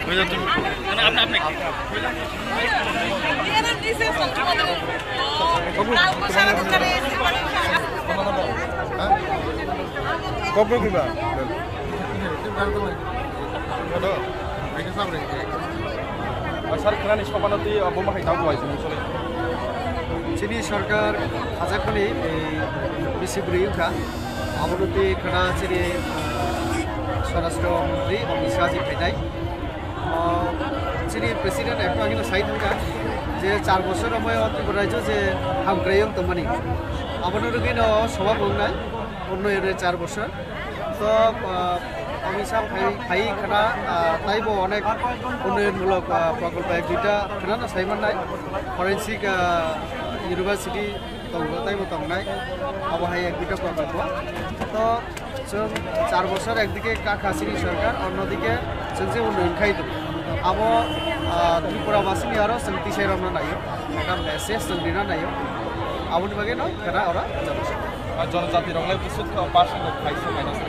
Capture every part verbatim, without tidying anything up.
বুঝলে তুমি? Kok bro kiba? Sar khnani sobanoti abo ma hai tang buai sini sole. Chini sarkar hajakmani ei bisi bwrwi wngkha. Abonoti khna chini, ah, Swarashtra Montri Amit Shah ji phainai. Ah, chini President ekta hino sai thangkha je char bosor romoi o Tripura rajyo je hamkraiyung tongmani. Abono rwgwino sobab wngnai, unnoyone char bosor. To, ah, Amit Shah phai, phai khna, ah, taibo onek unnoyonmulok, ah, prokolpo ek duita khna no sai mannai. Forensic, ah, University tongo, taibo tongnai. Abo hai ek duita prokolpo. To, chwng char bosor ekdike kakha chini sarkar, onnodike chwng je unnoyon khai tongo. Abo, ah, Tripura basini aro chwng tisai romna naio. Ekta message chwng rina naio. Aboni bagwi no khna ora. Ah, jonojati rok lai busuk, ah, percent rok khaisa minus.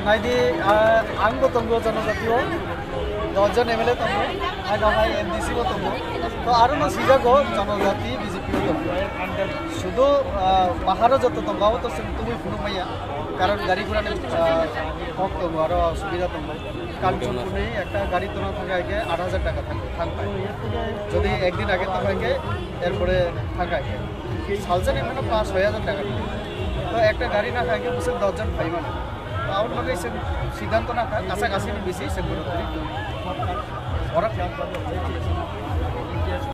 Naidi, ah, ang bo tongo jonojati o, dos jon M L A tongo, ano hai M D C bo tongo. To aro no sijago jonojati B J P o tongo. Sudu, ah, baharo joto tongo, abo to chwng tubui phunuk maya. Karon gari gura ni, ah, kok tongo, aro subida tongo. Kal chukuni ekta gari tona thangkha khe aat hajar taka thang, thangpai. Jodi ekdin age tongkha khe erpore thangkha khe. Salsani mane paanch choi hajar taka. To ekta gari nakha khe bwswk dos jon phai mano. To aboni bagwi chwng siddhanto nakha, kacha kachini bisi chwng gurutto ri tong. Ora